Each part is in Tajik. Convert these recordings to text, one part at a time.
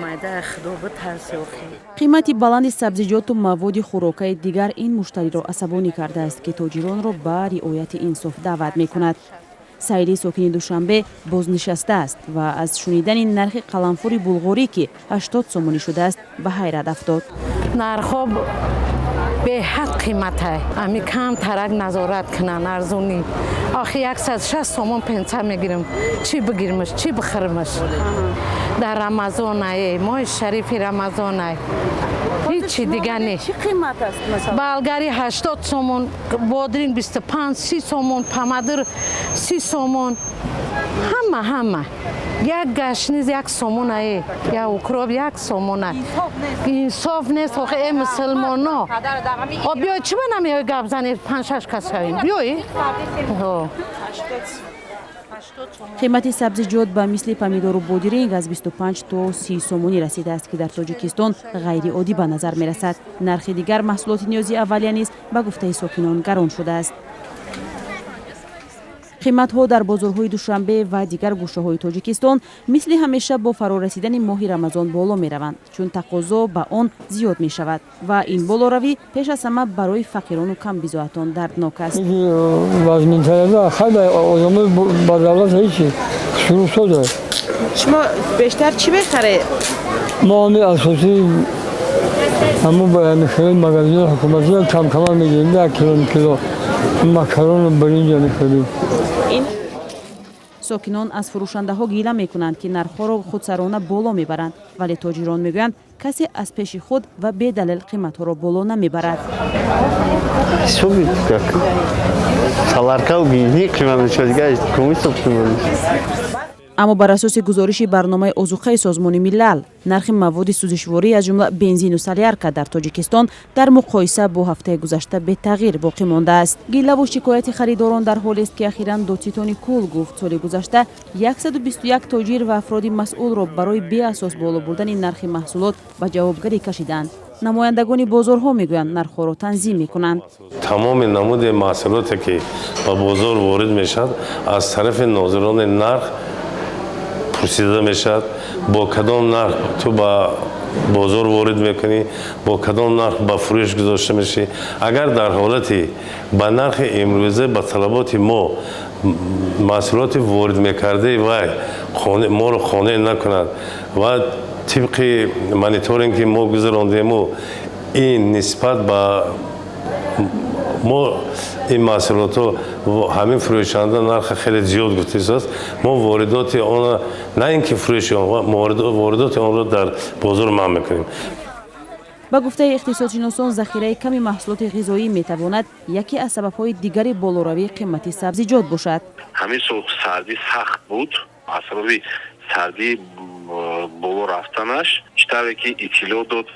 Майда, Худо битарси охи. Қимати баланди сабзиҷоту маводи хӯрокаи дигар ин муштариро асабонӣ кардааст, ки тоҷиронро ба риояти инсоф даъват мекунад. Саиди сокини Душанбе бознишастааст ва аз шунидани нархи қаламфури булғорӣ, ки 80 сомонӣ шудааст, ба ҳайрат афтод. Нархҳо беҳад қимата. Ами кам тарак назорат кунанд, арзонӣ. Охи, 160 сомон пенса мегирам, чӣ бигирмаш, чӣ бихӯрмаш? Дар Рамазонае, моҳи шарифи Рамазонай, ҳичи дига не. Чӣ қимат аст, масалан? Болгари 80 сомон, бодринг 25, 30 сомон, помидор 30 сомон. Ҳама, ҳама. Як гашниз 1 сомонае, як укроп 1 сомона. Инсоф нест охи, э мусулмоно. О, биёй, чӣ ба намеои гап занед, панҷ шаш кас шавем, биёй. Қимати сабзиҷот ба мисли помидору бодиринг аз 25 то 30 сомонӣ расидааст, ки дар Тоҷикистон ғайриоддӣ ба назар мерасад. Нархи дигар маҳсулоти ниёзи аввалия низ, ба гуфтаи сокинон, гарон шудааст. Қиматҳо дар бозорҳои Душанбе ва дигар гӯшаҳои Тоҷикистон мисли ҳамеша бо фарорасидани моҳи Рамазон боло мераванд, чун тақозо ба он зиёд мешавад ва ин болоравӣ пеш аз ҳама барои фақирону камбизоатон дарднок аст. Одамои ба давлат ҳечи шурӯъ. Шумо бештар чӣ мехаред? Мо ҳами асосӣ, ҳамун ба мехарем, магазини ҳукуматӣ камкама мегирем, 1 кило, кило макарону биринҷа мехарем. Сокинон аз фурӯшандаҳо гила мекунанд, ки нархҳоро худсарона боло мебаранд, вале тоҷирон мегӯянд, касе аз пеши худ ва бедалел қиматҳоро боло намебарад. Ҳисоби как соляркау бензин қимат мешавад, дигар ком ҳисоб қимат мешавад. Аммо бар асоси гузориши барномаи озуқаи Созмони Милал, нархи маводи сӯзишворӣ, аз ҷумла бензину солярка, дар Тоҷикистон дар муқоиса бо ҳафтаи гузашта бетағйир боқӣ мондааст. Гилаву шикояти харидорон дар ҳолест, ки ахиран додситони кул гуфт, соли гузашта 121 тоҷир ва афроди масъулро барои беасос боло бурдани нархи маҳсулот ба ҷавобгарӣ кашиданд. Намояндагони бозорҳо мегӯянд, нархҳоро танзим мекунанд. Тамоми намуди маҳсулоте, ки ба бозор ворид мешавад, аз тарафи нозирони нарх пурсида мешавад: бо кадом нарх ту ба бозор ворид мекунӣ, бо кадом нарх ба фурӯш гузошта мешавӣ? Агар дар ҳолати ба нархи имрӯза, ба талаботи мо маҳсулоти ворид мекардаи вай моро қонеъ накунад ва тибқи мониторинг, ки мо гузарондему, ин нисбат ба мо ин маҳсулотҳо ҳамин фурӯшанда нарха хеле зиёд гуфтааст, мо воридоти онро, на ин ки фурӯши он, воридоти онро дар бозор манъ мекунем. Ба гуфтаи иқтисодшиносон, захираи ками маҳсулоти ғизоӣ метавонад яке аз сабабҳои дигари болоравии қимати сабзиҷот бошад. Ҳамин сол сардӣ сахт буд. Аз сабаби сардӣ боло рафтанаш, чӣ тавре ки иттилоъ дод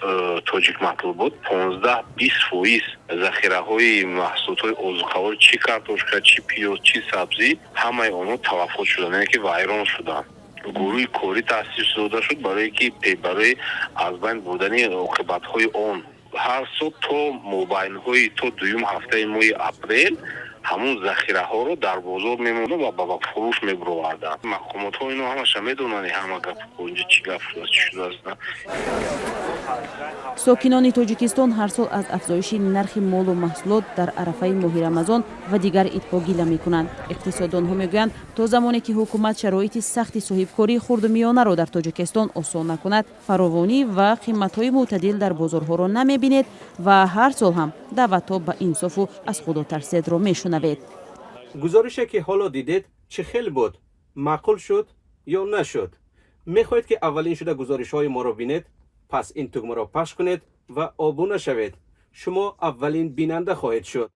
Тоҷик матлубот, 15-20% захираҳои маҳсулотҳои озуқаворӣ, чӣ картошка, чӣ пиёз, чӣ сабзӣ, ҳамаи онҳо талафот шуданд, яъне ки вайрон шуданд. Гурӯҳи корӣ таъсис дода шуд барои аз байн бурдани оқибатҳои он. Ҳар сол то мобайнҳои, то дуюм ҳафтаи моҳи апрел ҳамун захираҳоро дар бозор мемонанд ва ба фурӯш мебуроварданд. Мақомотҳо ино ҳамаша медонанд, ҳама гап, инҷо чӣ гап шудааст, чӣ шудааст. Сокинони Тоҷикистон ҳар сол аз афзоиши нархи молу маҳсулот дар арафаи моҳи Рамазон ва дигар идҳо гила мекунанд. Иқтисоддонҳо мегӯянд, то замоне ки ҳукумат шароити сахти соҳибкории хурду миёнаро дар Тоҷикистон осон накунад, фаровонӣ ва қиматҳои мӯътадил дар бозорҳоро намебинед ва ҳар сол ҳам даъватҳо ба инсофу аз худо тарседро мешунавед. Гузорише, ки ҳоло дидед, чӣ хел буд? Маъқул шуд ё нашуд? Мехоҳед, ки аввалин шуда гузоришҳои моро бинед? Пас ин тугмаро пахш кунед ва обуна шавед. Шумо аввалин бинанда хоҳед шуд.